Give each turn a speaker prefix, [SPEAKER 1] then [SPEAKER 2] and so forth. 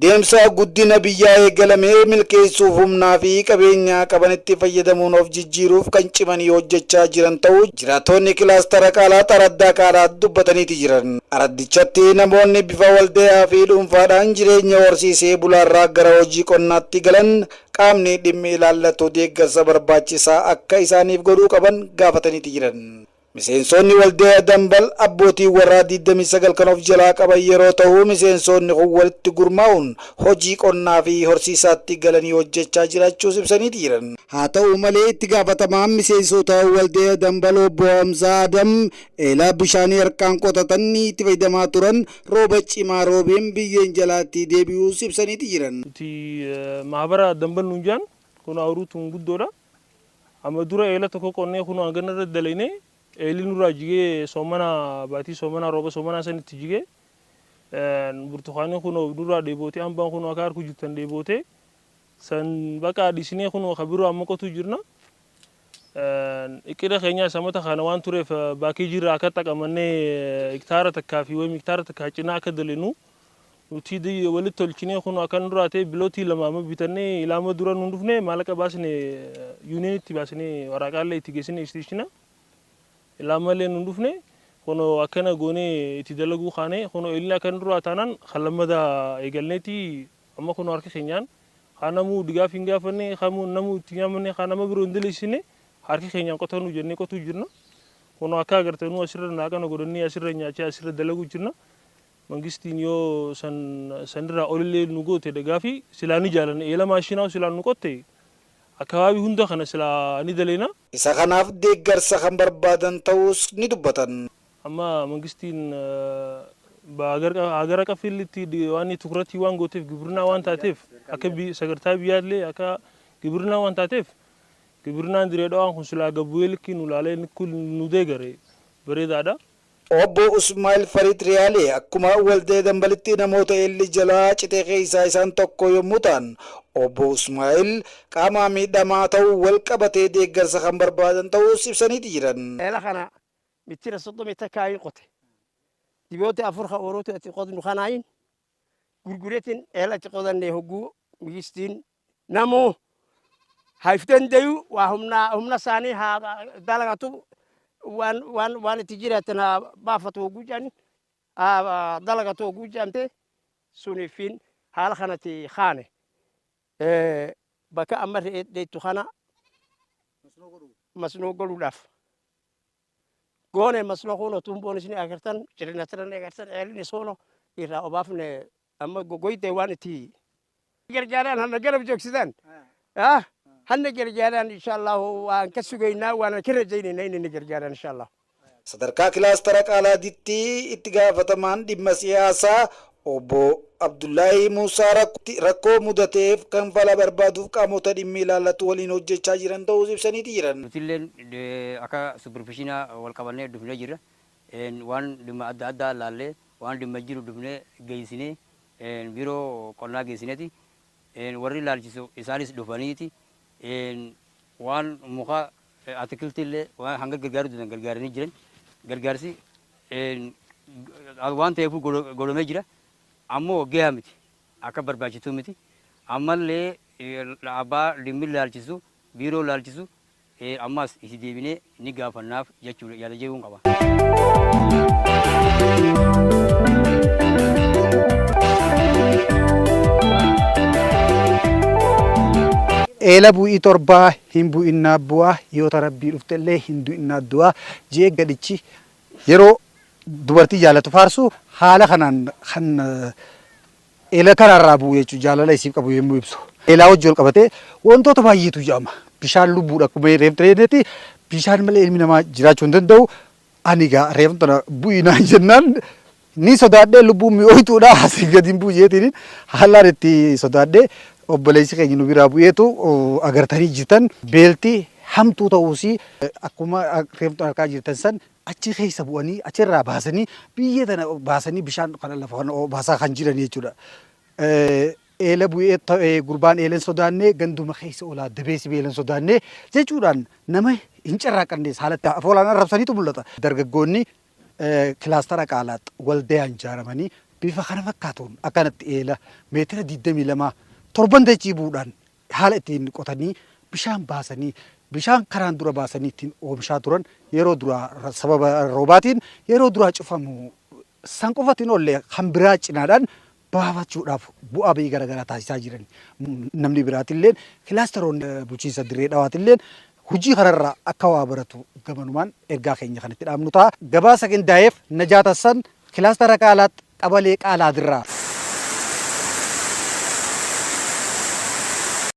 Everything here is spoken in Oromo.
[SPEAKER 1] Deemsa guddina biyyaa eegalamee milkeessuuf humnaa fi qabeenyaa qabanitti fayyadamuun of jijjiiruuf kan cimanii hojjechaa jiran ta'uu jiraattonni kilaastara Qaalaat araddaa Qaalaat dubbataniiti jiran. Araddichatti namoonni bifa waldayaa fi dhuunfaadhaan jireenya horsiisee bulaarraa gara hojii qonnaatti galan qaamni dhimmi ilaallatu deeggarsa barbaachisaa akka isaaniif godhuu qaban gaafataniiti jiran. Miseensonni Waldaya Dambal abbootii warraa 29 kan of jalaa qaban yeroo ta'u, miseensonni kun walitti gurmaa'uun hojii qonnaa fi horsiisaatti galanii hojjechaa jiraachuus ibsaniiti jiran. Haa ta'u malee itti gaafatamaan miseensota Waldaya Dambal Obbo Hamzaa Adam eelaa bishaanii harkaan qotatanii itti fayyadamaa turan rooba cimaa roobeen biyyeen jalaatti deebi'uus ibsaniiti jiran.
[SPEAKER 2] Nuti mahabara Dambal nuun jedhan kun awuruu tun guddoodha. Amma dura eela tokko qonnee kun hangana irra dalaynee eelli nurraa jigee, soomana baatii soomanaa rooba soomanaa sanitti jigee, burtukaanii kun nurraa dheebootee, hambaan kun akka harku jirtan dheebootee, san baqa dhiisnee kun ka biroo amma qotuu jirna. Iqida keenya samata kana waan tureef baakii jirra akka xaqamannee hektaara takkaa fi wayim hektaara takkaa cinaa akka dalinu nuti walitti tolchinee kun akka nurraa ta'e bilootii lama amma bitannee ilaama dura nu dhufne maallaqa baasne yuuniyoonitti baasnee waraqaallee itti geessine istiishina ilaamallee nu dhufne kun akkana goonee itti dalaguu kaane. Kun illee akka nurraa taanaan kan lammada eegalneeti amma kun harka keenyaan haa namuu digaaf hin gaafanne, haa namuu itti nyaamanne, haa nama biroo hin daleessine, harka keenyaan qotanuu jennee qotuu jirna. Kun akka agartanuu asirra naaqana godhannee asirra nyaachaa asirra dalaguu jirna. Mangistiin yoo san sanirraa olillee nu goote dhagaafi silaa ni jaalanna, eela maashinaa silaa nu qotte akabaabii hunda kana silaa ni daleena.
[SPEAKER 1] Isa kanaaf deeggarsa kan barbaadan ta'uus ni dubbatan.
[SPEAKER 2] Amma mangistiin ሀገር አቀፍ waan ትኩረት waan gooteef ግብርና waan taateef akka sagantaa biyyaallee akka ግብርና waan taateef ግብርናን diree dhawaan kun silaa gabbu'ee likkii nu laalee nu deegare bareedaadha.
[SPEAKER 1] Obbo Usmaa'il Farid Riyaalee akkuma Waldee Dambalitti namoota eelli jalaa citee keessaa isaan tokko yommuu ta'an, Obbo Usmaa'il qaama miidhamaa ta'uu wal qabatee deeggarsa kan barbaadan ta'uus ibsaniiti jiran.
[SPEAKER 3] Eela kana mitira 31 in qote. Diboota afur ka oorotu ati qodnu kanaayin gurguretin eela itti qodanne hogguu migistiin namuu haif dandayu waa humna humna isaanii haa dalagatu waan waan waan itti jiraatan haa baafatu hogguu jedhan haa dalagatu hogguu jedhamte suniifin haala kanatti kaane bakka amma dheettu kana masnoo godhuudhaaf goone. Masnoo kuno tumboon isin agartan cirinatiran agartan eelin isoono irraa obaafne amma gogoyte waan itti gargaaraan hanna garab joogsidaan hanna gargaaraan insha Allahu waan ka sugaynaa waan ka rajaynaynaa inayna gargaaraan insha Allah.
[SPEAKER 1] Sadarkaa kilaastara Qaalaatitti itti gaafatamaan dhimma siyaasaa Obbo Abdullaahi Muusaa rakkoo mudateef kan fala barbaaduuf qaamota dhimmi ilaallatu waliin hojjechaa jiran ta'uus ibsaniiti jiran.
[SPEAKER 4] Nutilleen akka supervisionaa wal qabannee dhufnee jirra. Waan dhimma adda addaa laallee waan dhimma jiru dhufnee geessinee biiroo qonnaa geessineeti. Warri ilaalchisu isaanis dhufaniiti waan muka atikiltiillee waan hanga gargaaruu danda'an gargaaranii jiran. Gargaarsi waan ta'eef godhamee jira. Ammoo gahaa miti. Akka barbaachisu miti. Ammallee abbaa dhimmi ilaalchisu biiroo ilaalchisu ammas itti deebinee ni gaafannaaf jechuudha yaada jechuun qaba.
[SPEAKER 5] Eela bu'ii torbaa hin bu'innaa bu'aa yoo rabbii dhuftellee hin du'innaa du'aa jee gadichi yeroo dubartii jaalatu faarsu haala kanaan kan eela karaarraa bu'u jechuudha jaalala isiif qabu yommuu ibsu. Eelaa wajji wal qabatee wantoota baay'eetu jedhama. Bishaan lubbuudha akkuma reefta bishaan malee ilmi namaa jiraachuu hin danda'u. Ani egaa reefta tana bu'inaa jennaan ni sodaadhee lubbuun mi'ooytuudha asii gadi hin bu'u jeetiin haalaan itti sodaadhee obboleessi keenya nu biraa bu'eetu agartanii jirtan beelti hamtuu ta'uusii akkuma reeftu harkaa jirtan san achi keessa bu'anii achirraa baasanii biyya tana baasanii bishaan kana lafa kana baasaa kan jiran jechuudha. Eela bu'ee gurbaan eelan sodaannee ganduma keessa olaa dabeessi beelan sodaannee jechuudhaan nama hin carraaqannees haalatti afoolaan arrabsaniitu mul'ata. Dargaggoonni kilaastara Qaalaat waldayaan ijaaramanii Bifa kana fakkaatuun akkanatti eela meetira 22 torban dachii bu'uudhaan haala ittiin qotanii bishaan baasanii, bishaan karaan dura baasanii ittiin oomishaa turan yeroo duraa sababa roobaatiin yeroo duraa cufamu san qofatti hin oolle kan biraa cinaadhaan baafachuudhaaf bu'aa bahii garaagaraa taasisaa jiran. Namni biraatilleen kilaasteroonni bulchiinsa Dirree Dhawaatilleen hojii kanarraa akka waa baratu gamanumaan ergaa keenya kan itti dhaamnu ta'a. Gabaasa qindaa'eef Najaat Hassan, Kilaastara Qaalaat, Qabalee Qaalaatirraa.